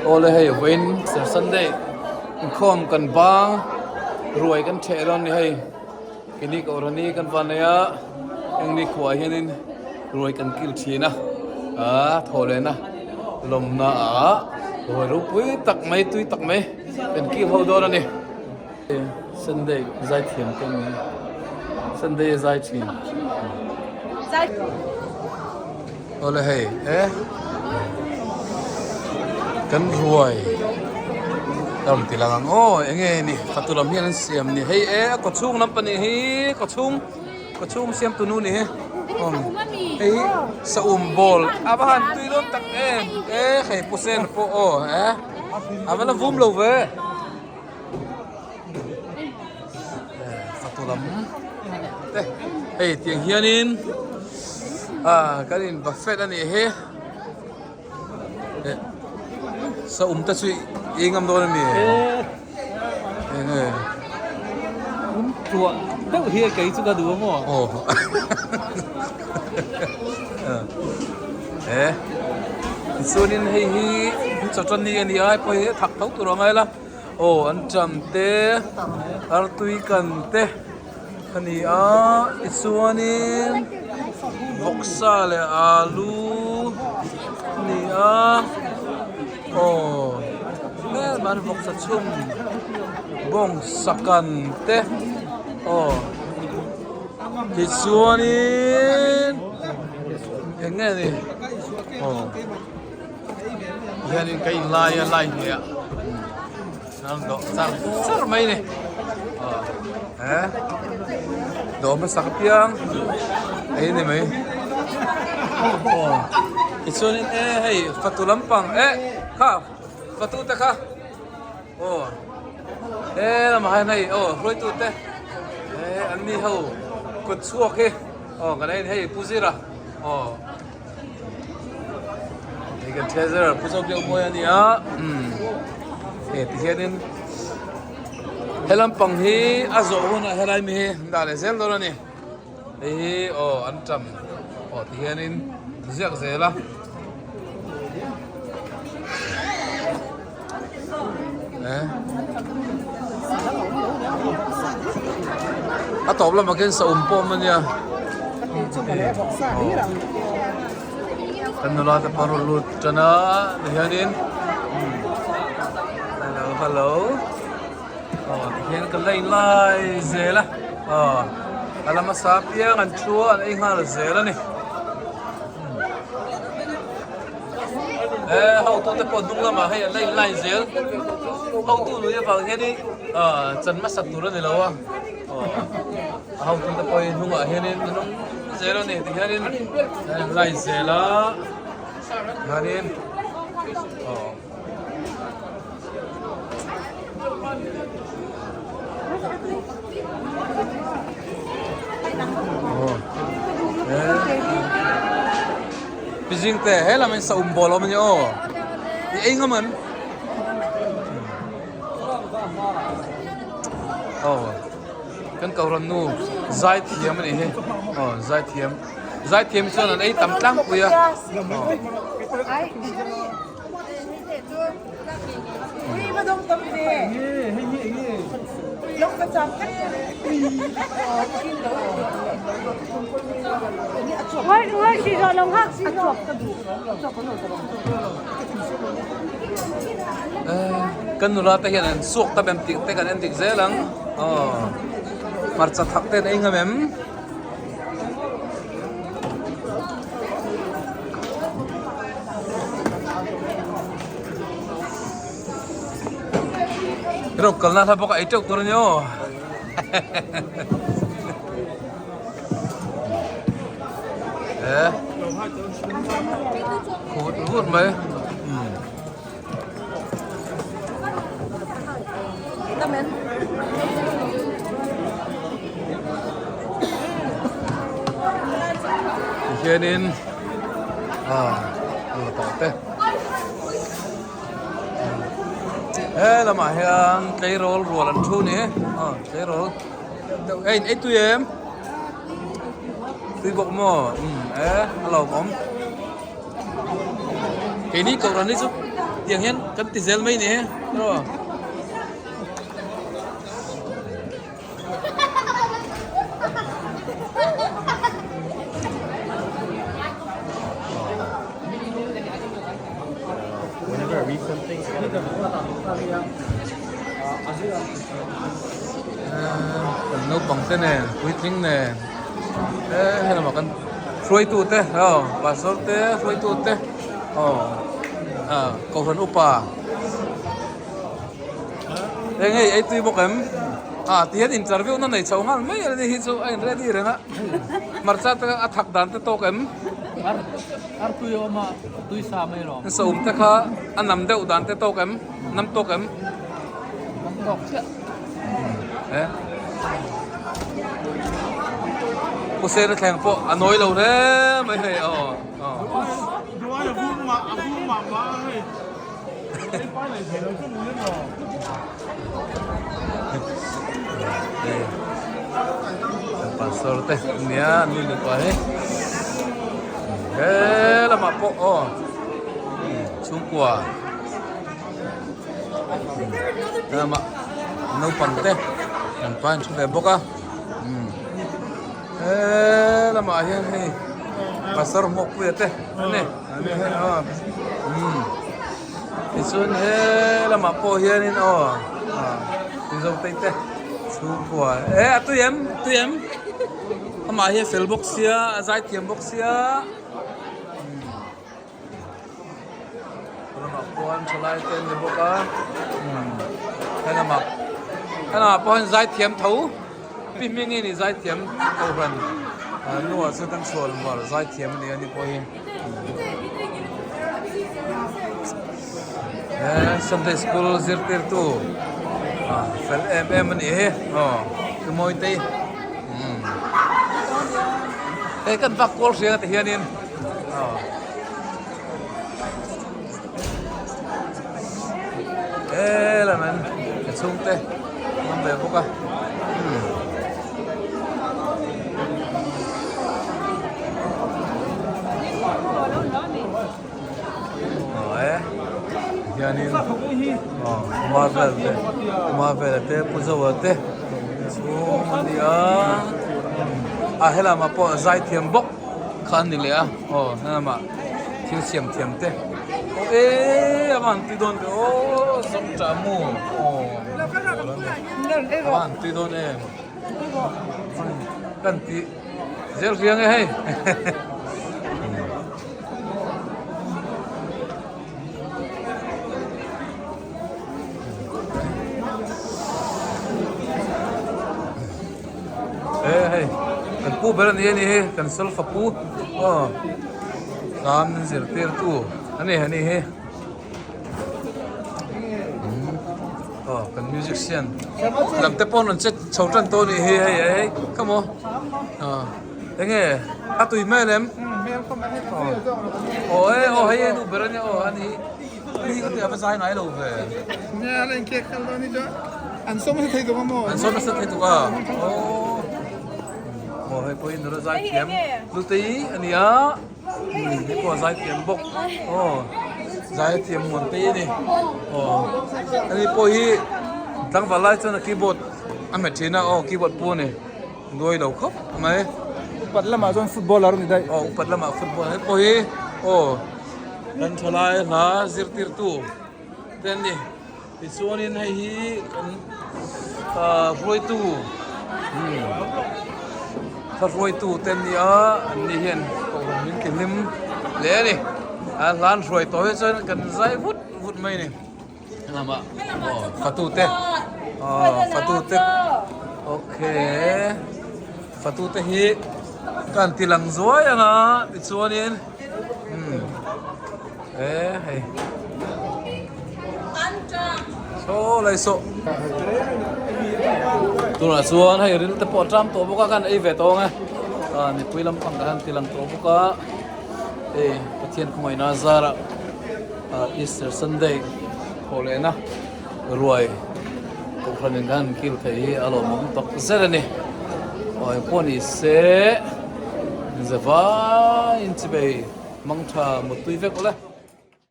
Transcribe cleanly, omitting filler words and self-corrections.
Awle hei vawiin Sunday inkhawm kan bang ruai kan theh dawn ni hei keini Kohhran hi kan van nei a heng ni khuah hianin ruai kan kil thin a ah thawh lehna lawmna ah ruai ropui tak mai tui tak mai kan kil ho dawn a ni. Sunday zai thiam te ni Sunday a zai thin Awle hei e kan ruai ka rawn ti lang ang aw enge ni fatu lam hian an siam ni hei e a kawchhung lam pahnih hi kawchhung kawchhung siam tu nu ni hi hei hi saum ball a va han tui dawn tak em e hei pusen pawh aw e a va la vum lo ve. Fatu lam te hei tiang hianin ah kan in buffet a nih hi eh saum te chu i ngam dawn a mi eng nge um tluah deuh hi kei chu ka duh a maw aw eh tichuanin hei hi chawṭani a ni a hei pawh hi a thak tho tur a ngai la. Aw an ṭam te artui kan te a ni a tichuanin vawksa leh alu a ni a aw tlem an vawksa chhum bawngsa kan te aw tichuanin eng nge ni aw. Hianin ka in lai a lai hne ah an dawh char char mai ni he dawh hmasak apiang ei ni mai aw tichuanin e hei fatu lampang eh kha fatu te kha aw he lamah hian hei aw hruaitu te eh an ni ho kawt chhuak hi aw kan en hei pu zira aw. Hei kan treasurer pu zawk deuh mawi a ni a umm hei ti hianin he lampang hi a zawh hunah helai mi hi an dah leh zel dawn a ni hei hi aw an tam aw ti hianin ziak zel a. A tawp lamah khian saum pawh awm a nia kan nula te pawh an rawn lut tan a tihianin hello hello aw tihian ka la in lai zel a aw a la hmasa apiang an thu a an ei nghal zel a ni. Eh hotu te pawh hnung lamah hei an la in line zel hotu lui avang hianin ah chan hmasak tur a ni lo a a hotu te pawh hi hnungah hianin an awm zel a ni ti hianin an in line zel a hianin aw. Pizing te he lam in sa um bol awm ani aw i ei ngam em aw kan kohhran nu zai thiam ani hi aw zai thiam zai thiam chuan an ei tam tlangpui a Kan nula te hian an suak ta em tih te kan en dik zel ang aw hmarcha thak te an ei ngam em. Ro kalna hla bawk a ei teuh tur a ni aw. Eh. Khut vut mai. Tihianin ah an la tawh te he lamah hian tleirawl rual an thu ni aw tleirawl deuh hei in ei tui em tui bawk maw umm e a lawmawm. Keini kohhran hi chu Tiang hian kan ti zel mai ni he. Aw. Kan naupang te nen puitling nen he helamah kan hruaitu te aw pastor te hruaitu te aw ah kohhran upa eng hei ei tui bawk em ah ti hian interview na nei chho nghal mai a ni hi chu a in ready reng a hmarcha te a thak dan te tawk em Artui a awm a tui sa mai rawh. Saum te kha a nam deuh dan te tawk em nam tawk em. Nam tawk chiah. E. Pu Sena thleng pawh a nawi lo hle mai hei aw aw. Duai a vur mah a vur mah mah a hei. Hei pai leh thei lo chu ni maw. Pastor te nia ni lu pa he. He lamah pawh aw chhungkua. Lamah naupang te an pa an thu ve bawk a he lamah hian hei pastor hmuakpuia te an ni tichuan he lamah pawh hianin aw mizo te te chhungkua e a tui em tui em amah hi a fel bawk sia a zaithiam bawk sia. Lamah khuan thalai te an ni bawk a helamah helamah pawh hian zaithiam tho pi hming nge ni zaithiam kohhran nuah chuan kan chhuah var zaithiam a ni a ni pawh hi he sunday school zirtirtu ah fel em em a nih hi aw pu mawitei hei kan vak kual hriang ati hianin. He lam an ka chhungte an awm ve bawk a aw e hianin aw marvel te marvel te pu zoa te chhung a ni a a helamah pawh zaithiam bawk. Kha an ni leh a aw helamah thil siam thiam te aw e a van tui dawn ve aw zawng mu aw a van tui dawn em kan ti zel riang e hei. E hei kan pu ber a ni a ni hi kan solfa pu aw tlan zirtir tu a ni a ni hi aw kan musician lam te pawh an rawn che chho tan tawh a nih hi hei hei come on aw enge a tui hmel em aw e aw hei nu ber a nia aw a ni hi ka tih a va zai ngai lo ve. Nia la inkhek kal dawn hi chuan an sawm nasa thei tuk a maw? An sawm nasa thei tuk a. Aww. Maw hei pawh hi nula zai thiam Hlutei a ni a. Hei pawh a zai thiam bawk. Aw. Zai a thiam Muantei a ni. Aw. Ani pawh hi tlangval lai chuan a keyboard a hmet thin a. Aw keyboard pu a ni. Nuai lo khawp mai. Upat lamah chuan footballer a ni daih. Aw upat lamah football hei pawh hi aw kan thalai hla zirtirtu te an ni. Tichuanin hei hi kan ah hruaitu hla hruaitu te an ni a an ni hian kohhran min ti hlim hle a ni. A hla an hruai tawh hi chuan kan zai vut vut mai a ni. Lamah aw fatute aw fatute okay fatute hi kan ti lang zuai anga tichuanin umm e hei saw lai saw tunah chuan hei ril te pawh a ṭam tawh bawk a kan ei ve tawh ang e ah mipui lampang kan han ti lang tawh bawk a hei Pathian khawngaihna zarah. Easter Sunday thawh lehna ruai kohhran in khan kil theih hi a lawmawm tak zet a ni. Aw engpawh ni se zavaiin chibei mangtha mutpui vek ule.